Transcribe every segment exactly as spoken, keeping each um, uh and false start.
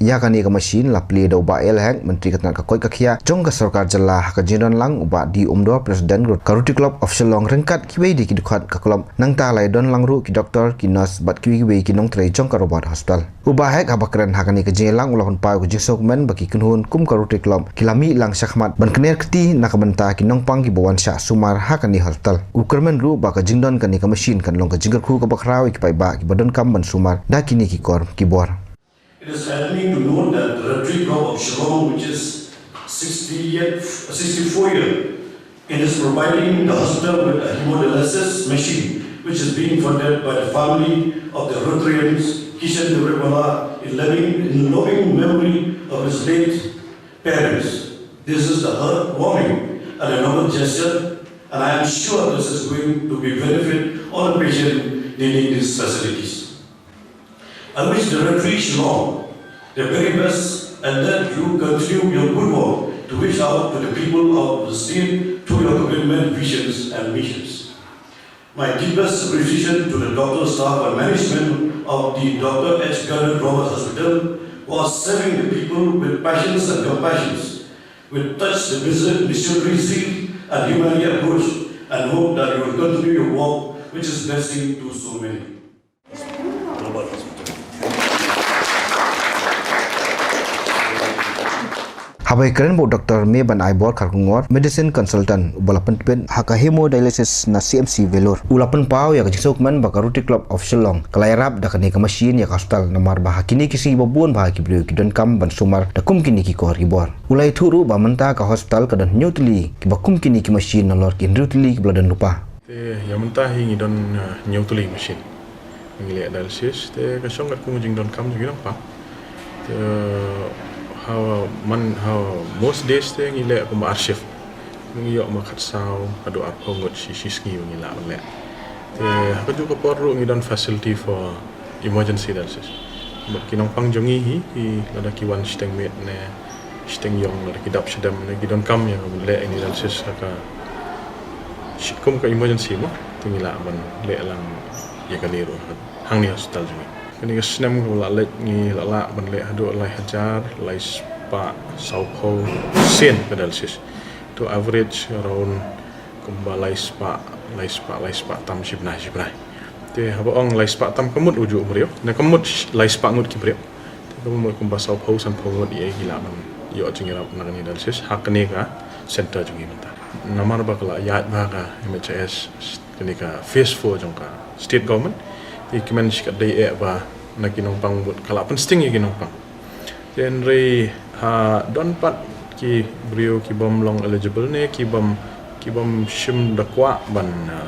Ïa kane ka machine la plie da u Bah A L Hek, Myntri ka tnat ka koit ka khiah jong ka sorkar jylla, ha ka jingdon lang u Bah D Umdor, President ka Rotary Club of Shillong, ryngkat kiwei de ki dkhot ka club. Nangta la ïadon lang ruh ki doktor, ki nurse bad kiwei kiwei ki nongtrei jong ka Robert Hospital. U Bah Hek haba kren ha kane ka jingïalang u la pynpaw ïa ka jingsngewkmen ba ki kynhun kum ka Rotary Club ki la mih lang shakhmat ban kner kti na ka bynta ki nongpang kiba wan shah sumar ha kane hospital. U kyrmen ruh ba ka jingdon kane ka machine kan long ka jingkyrkhu kaba khraw ïa ki paidbah kiba donkam ban sumar da kine ki kor ki bor. It is heartening to note that the Rotary Club of Shillong, which is sixty-eight, sixty-four year, it is providing the hospital with a hemodialysis machine, which is being funded by the family of the Rotarians, Kishan Devarewala, in loving, in loving memory of his late parents. This is the heartwarming and a noble gesture, and I am sure this is going to be benefit all the patients needing these facilities. I wish the Rotary Shillong the very best and that you continue your good work to reach out to the people of the state through your commitment, visions, and missions. My deepest appreciation to the doctor, staff, and management of the Doctor H Gurdon Roberts Hospital, who are serving the people with passions and compassions, with touch the mis-, missionary zeal and humanity approach, and hope that you will continue your work, which is blessing to so many. Haba ïakren bad u Doktor Meban Aibor Kharkongor, Medicine Consultant, uba la pyntbit ha ka hemodialysis na C M C Vellore, u la pynpaw ïa ka jingsngewkmen ba ka Rotary Club of Shillong ka la ïarap da kane ka machine ïa ka hospital, namar ba ha kine ki sngi ba bun ba ha ki briew ki donkam ban sumar da kum kine ki kor ki bor. U la ïathuh ruh ba mynta ka hospital ka don hynñiew tylli kiba kum kine ki machine, nalor ki hynriew tylli kiba la don lypa. Te ïa mynta hi ngi don, eh, hynñiew tylli machine ngi leh dialysis, te ka shong katkum ka jingdonkam jong ki nongpang. Te ha man, ha most days te ngi leh kumba ar shift. Ngi ïoh ma khatsaw haduh arphew ngut shi, shi sngi ba ngi lah ban leh. Te ha kajuh ka por ruh ngi don facility for emergency dialysis. Bad ki nongpang jong ngi hi, ki lada ki wan shiteng miet ne shiteng ïong, lada ki dap shadem ne, ki donkam ïa ka ban leh ïa ka dialysis ha ka shi-, kum ka emergency mo, te ngi lah ban leh lang ïa kane ruh hangne ha hospital jong ngi. Kane ka snem kaba la leit ngi la lah ban leh haduh lai hajar lai spah sawphew sien ka dialysis. To average around kumba lai spah, lai spah, lai spah tam shi bnai, shi bnai. Te haba ong lai spah tam ka mut ujuh u briew, ne ka mut sh-, lai spah ngut ki briew. Te ka mut kumba sawphew sanphew ngut ïa ki lah ban ïoh jingïarap na kane dialysis ha kane ka center jong ngi mynta. Namar ba ka la ïaid bha ka M H I S, kane ka phase four jong ka state government. Te kmen shi katdei eh ba na ki nongpang bad ka la pynsting ïa ki nongpang. Te hynrei ha don pat ki briew ki bym long eligible ne ki bym, ki bym shym da kwah ban, uh,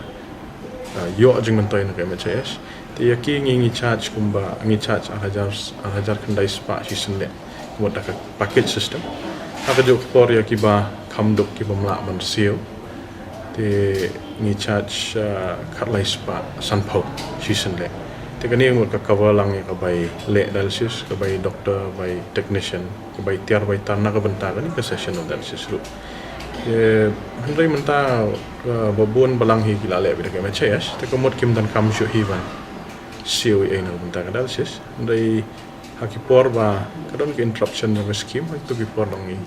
uh, ïoh jingmyntoi na ka M H I S. Te ïa ki ngi, ngi charge kumba, ngi charge ar hajar, ar hajar khyndai spah shi sien leh. Mut da ka package system. Ha kajuh ka por ïa kiba kham duk ki bym lah ban siew. Te ngi charge, uh, khatlai spah sanphew shi sien leh. Te kane mut ka cover lang ïa ka bai leh dialysis, ka bai doctor, bai technician, ka bai tiar bai tan na ka bynta kane ka session of dialysis ruh. Te hynrei mynta, uh, ba bun balang hi ki la leh beit da ka M H I S, te ka mut kim donkam shuh hi ban siew ei ei na ka bynta ka dialysis. Hynrei ha ki por ba ka don ka interruption jong ka scheme, ha kito ki por long ngi